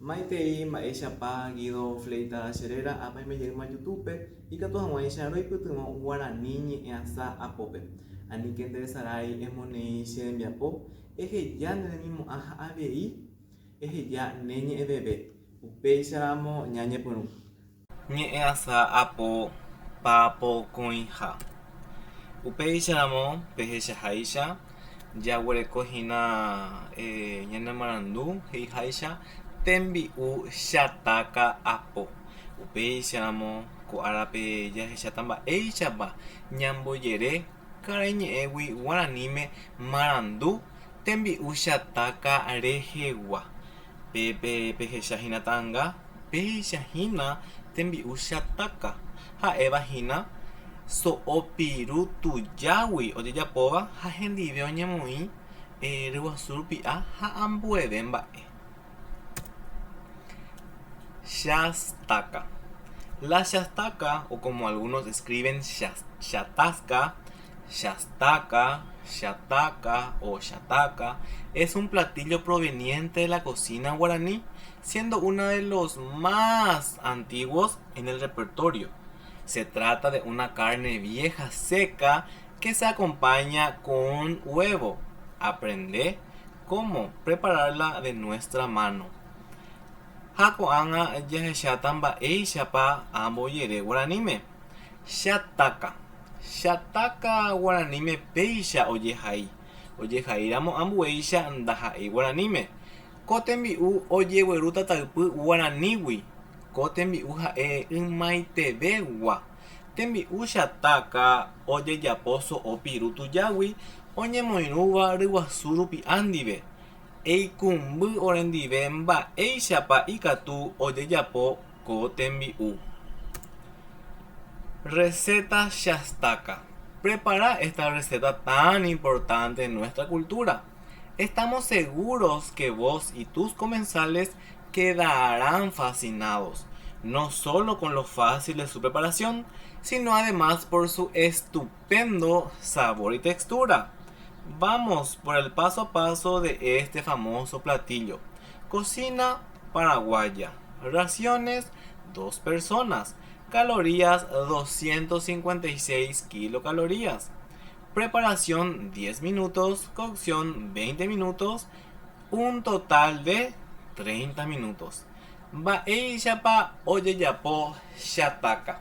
Maitei mba'éichapa Guido Fleitas che réra apaime jeýma YouTube-pe ikatu hag̃uáicha roipytyvõ guarani ñe'ẽasa apópe. Aníke nderesarái emoneĩ che rembiapo, eheja ne remimo'ã ha avei eheja ne ñe'ẽveve. Upéicharamo ñañepyrũ. Ñe'ẽasa apo papokõiha. Upéicharamo pehechaháicha jaguereko hína ñane marandu he'iháicha tembi'u chatáka apo. Upéicharamo ko árape jahecháta mba'éichapa ñambojere karaiñe'ẽgui guaraníme marandu tembi'u chatáka rehegua. Pépe pehecha hína ta'anga, péicha hína tembi'u chatáka, ha'éva hína so'o piru tujágui ojejapóva ha hendive oñemoĩ ryguasu rupi'a ha ambueve mba'e. Chastaka. La chastaka, o como algunos escriben chatasca, Chastaka, chataka o chataka es un platillo proveniente de la cocina guaraní, siendo uno de los más antiguos en el repertorio. Se trata de una carne vieja seca que se acompaña con huevo. Aprende cómo prepararla de nuestra mano. Ha ko'ág̃a jahecháta mba'éichapa ambojere guaraníme. Chataka. Chataka guaraníme péicha ojehai, ojehaíramo ambuéicha ndaha'éi guaraníme. Ko tembi'u ojegueru tataypy guaranígui, ko tembi'u ha'e ymaitevegua. Tembi'u chataka ojejapo so'o piru tujágui oñemoirũva ryguasu rupi'a ndive. Eikũmby orendive mba'éichapa ikatu ojejapo ko tembi'u. Receta Chastaka. Prepara esta receta tan importante en nuestra cultura. Estamos seguros que vos y tus comensales quedarán fascinados, no solo con lo fácil de su preparación, sino además por su estupendo sabor y textura. Vamos por el paso a paso de este famoso platillo. Cocina paraguaya. Raciones, dos personas. Calorías, 256 kilocalorías. Preparación, 10 minutos. Cocción, 20 minutos. Un total de 30 minutos. Mba'éichapa ojejapo chataka.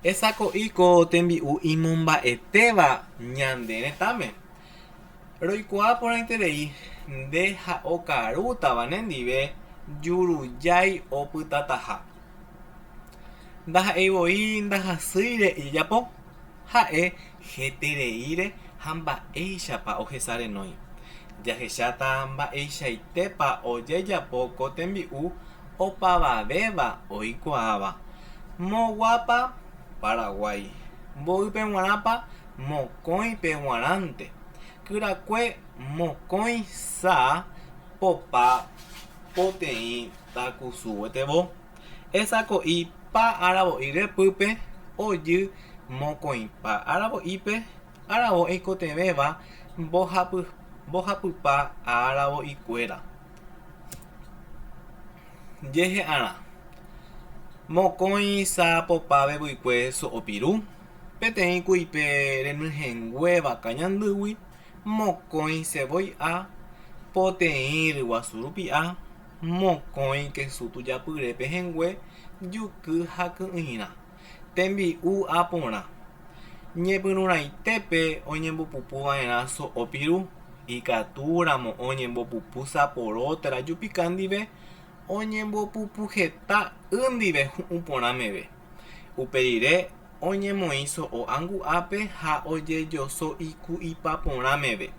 Esako'i ko tembi'u imomba'etéva ñande retãme. Roikuaa porãiterei nde ha okarútava nendive jurujái opytataha. Ndaha'éi voi ndahasýire ijejapo, ha'e hetereíre ha mba'éichapa ohesa renói. Jahecháta mba'eichaitépa ojejapo ko tembi'u opavavéva oikuaáva. Moguápa Paraguái. Mboýpe g̃uarãpa Mokõipe g̃uarãnte. Kyrakue mokõi sa popa poteĩ takusu guetevo. Esako'i pa aravo'i repýpe ojy mokõipa aravo'ípe aravo eikotevẽva mbohapypa aravo'ikuéra. Jehe'arã. Mokõi sa popa vevuikue so'o piru. Peteĩ kuipe renyhẽngue vaka ñandýgui, mokõi sevoi'a, poteĩ ryguasu rupi'a, mokõi kesu tujapyre pehẽngue, juky ha ky'ỹirã. Tembi'u aporã. Ñepyrũrãitépe oñembopupu va'erã so'o piru, ikatu ramo oñembopupu saporo térã jupika ndive, oñembopupu heta y ndive hu'ũ porã meve. Upe rire oñemoĩ so'o angu'ápe ha ojejoso iku'ipa porã meve.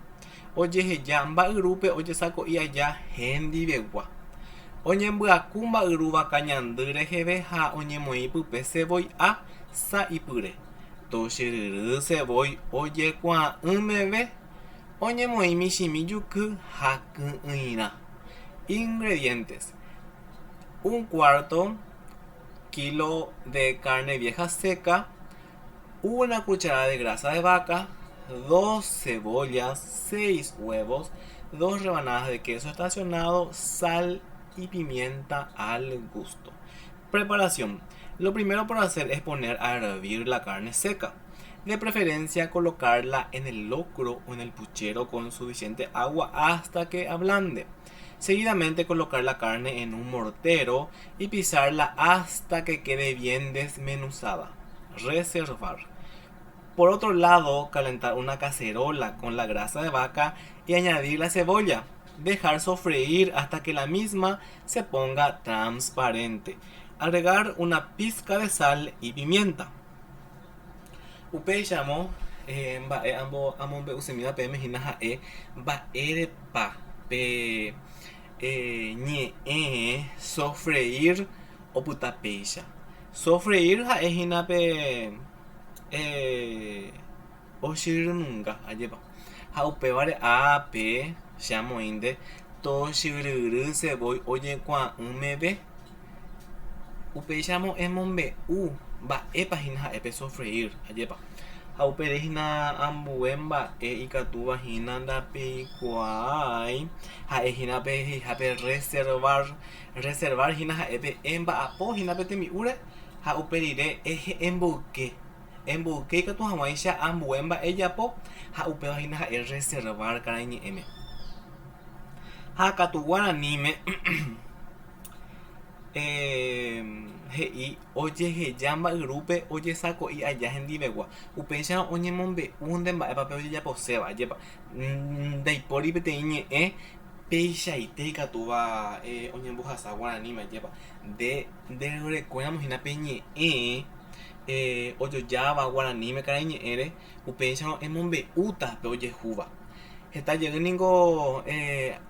Ojeheja mba'yrúpe ojesako'i aja hendivegua. Oñembyaku mba'yru vaka ñandy reheve ha oñemoĩ pype sevoi'a sa'ipyre. Tochyryry sevói ojekuaa'ỹ meve, oñemoĩ michĩmi juky ha ky'ỹirã. Ingredientes, Un cuarto kilo de carne vieja seca, una cucharada de grasa de vaca, dos cebollas, seis huevos, dos rebanadas de queso estacionado, sal. y pimienta al gusto. Preparación. Lo primero por hacer es poner a hervir la carne seca. De preferencia colocarla en el locro o en el puchero con suficiente agua hasta que ablande. Seguidamente colocar la carne en un mortero y pisarla hasta que quede bien desmenuzada. Reservar. Por otro lado, calentar una cacerola con la grasa de vaca y añadir la cebolla. Dejar sofreír hasta que la misma se ponga transparente. Agregar una pizca de sal y pimienta. Upéicharamo, mba'e amombe'usemíva peẽme hína ha'e mba'érepa pe ñe'ẽ sofreír opyta péicha. Sofreír ha'e hína pe Ochyryrunga, ajépa. Ha upévare ápe che amoĩnte tochyryry sevói ojekuaa'ỹ meve. Upéicharamo emombe'u mba'épa hína ha'e pe sofreír, ajépa. Ha upére hína ambue mba'e ikatúva hína ndapeikuaái ha'e hína pe he'ihápe reservar. Reservar hína ha'e pe emba'apo hína pe tembi'úre ha upe rire emboyke. Emboyke ikatu hag̃uáicha ambue mba'e japo ha upéva hína ha'e reservar karaiñe'ẽme. Ha katu guaraníme he'i ojeheja mba'yrúpe ojesako'i aja hendivegua. Upéicharõ oñemombe'únte mba'épa pe ojejaposéva, ajépa. Ndaipóri peteĩ ñe'ẽ peichaite ikatúva oñembohasa guaraníme, ajépa. Nde ndereguerekóramo hína pe ñe'ẽ ojojáva guaraníme karaiñe'ẽre, upéicharõ emombe'úta pe ojehúva. Heta jey ningo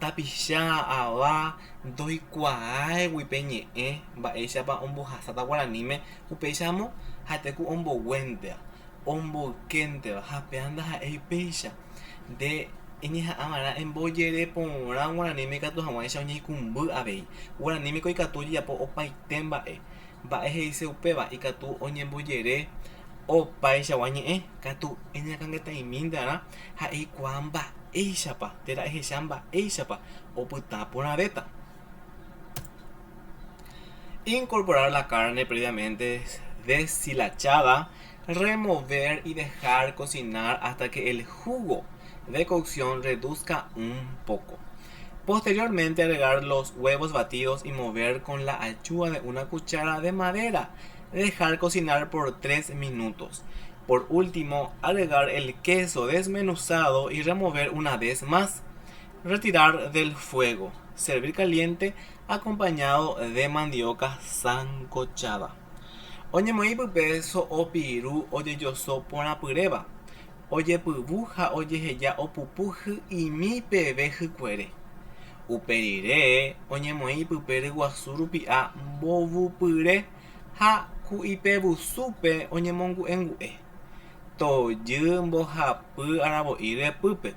tapicha ava ndoikuaáigui pe ñe'ẽ mba'éichapa ombohasáta guaraníme, upéicharamo ha'ete ku omboguénteva, omboykénteva ha péva ndaha'éi péicha. Nde eñeha'ã va'erã embojere porã guaraníme ikatu hag̃uáicha oñeikũmby avei. Guaranímeko ikatu ojejapo opaite mba'e. Mba'e he'ise upéva? Ikatu oñembojere opaichagua ñe'ẽ, katu eñakãngeta'imíntearã ha eikuaa mba'éichapa térã ehecha mba'éichapa opyta porãvéta. Incorporar la carne previamente deshilachada, remover y dejar cocinar hasta que el jugo de cocción reduzca un poco. Posteriormente agregar los huevos batidos y mover con la ayuda de una cuchara de madera. Dejar cocinar por 3 minutos. Por último, agregar el queso desmenuzado y remover una vez más. Retirar del fuego. Servir caliente acompañado de mandioca sancochada. Oñemoĩ pype so'o piru ojejoso porãpyréva. Ojepyvu ha ojeheja opupu hy'imi peve hykuere. Upe rire oñemoĩ ipype ryguasu rupi'a mbovupyre ha ku'ipevusúpe oñemongu'engu'e. Tojy mbohapy aravo'i ryepýpe.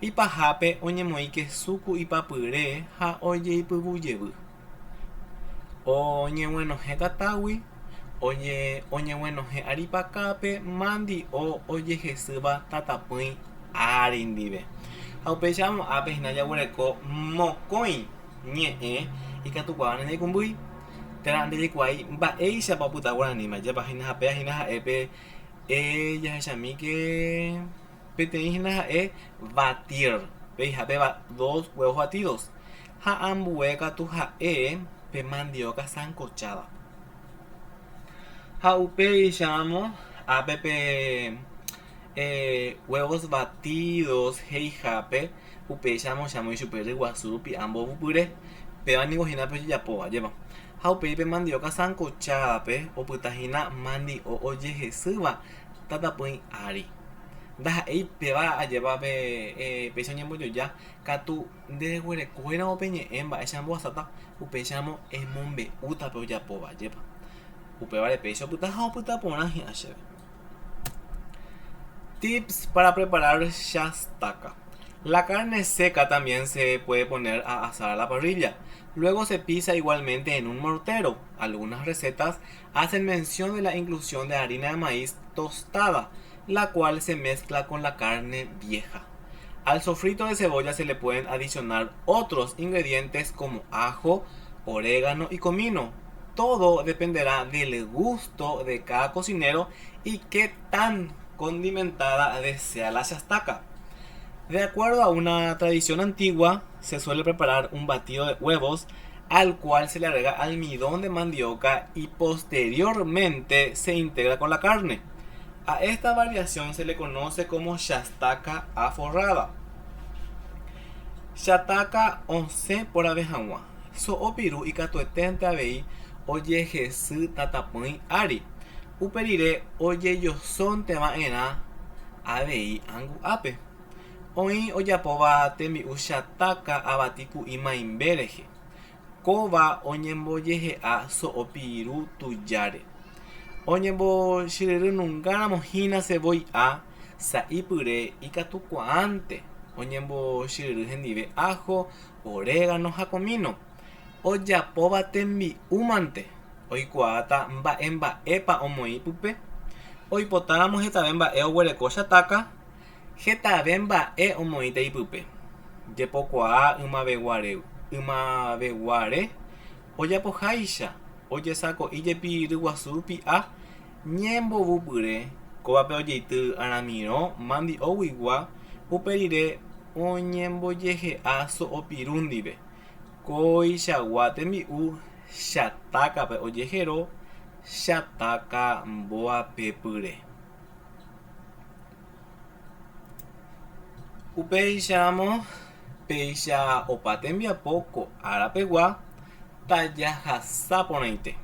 Ipahápe oñemoĩ kesu ku'ipapyre ha ojeipyvu jevy. Oñeguenohẽ tatágui, oñeguenohẽ aripakápe mandi'o ojehesýva tatapỹi ári ndive. Ha upéicha amo ápe hína jaguereko mokõi ñe'ẽ ikatukuaáva ñaneikũmbýi térã ndajaikuaái mba'éichapa opyta guaraníme. Ajépa hína ha péva hína ha'e pe jahechamíke peteĩ hína ha'e batir, peihápe dos huevos batidos. Ha ambue katu ha'e pe mandioca sancochada. Ha upéicharamo ápe pe huevos batidos he'ihápe upéicharamo che amoĩ chupe ryguasu rupi'a mbovupyre. Péva ningo hína pe ojejapóva, ajépa. Ha upéi pe mandioca sancochada-pe opyta hína mandi'o ojehesýva tatapỹi ári. Ndaha'éi péva ajépa pe péicha oñembojoja katu Ndereguerekóiramo pe ñe'ẽ mba'éicha ambohasáta, upéicharamo emombe'úta pe ojapóva, ajépa. Upévare péicha opyta ha opyta porã hi'ã chéve. Tips para preparar chastaka. La carne seca también se puede poner a asar a la parrilla. Luego se pisa igualmente en un mortero. Algunas recetas hacen mención de la inclusión de harina de maíz tostada, la cual se mezcla con la carne vieja. Al sofrito de cebolla se le pueden adicionar otros ingredientes como ajo, orégano y comino. Todo dependerá del gusto de cada cocinero y qué tan condimentada desea la chastaca. De acuerdo a una tradición antigua, se suele preparar un batido de huevos al cual se le agrega almidón de mandioca y posteriormente se integra con la carne. A esta variación se le conoce como chastaca aforrada. Chataka osẽ porãve hag̃ua. So'o piru ikatueténte avei ojehesy tatapỹi ári. Upe rire ojejosónte va'erã avei angu'ápe. Oĩ ojapóva tembi'u chataka avati ku'i maimbe rehe. Kóva oñembojehe'a so'o piru tujáre. Oñembochyryrynungáramo hína sevoi'a sa'ipyre ikatukuaánte oñembochyryry hendive ajo, orégano ha comino. Ojapóva tembi'úmante oikuaáta mba'emba'épa omoĩ pype. Oipotáramo hetave mba'e oguereko chatáka, Hetave mba'e omoĩta ipype. Jepokuaa ymaveguare ojapoháicha ojesako'i jepi ryguasu rupi'a ñembovupyre, kóvape ojeity aramirõ mandi'oguigua, upe rire oñembojehe'a so'opiru ndive. Kóichagua tembi'u chatákape ojehero chatáka mboapepyre. Upéicharamo, péicha opa tembiapo ko ára pegua tajahasa porãite.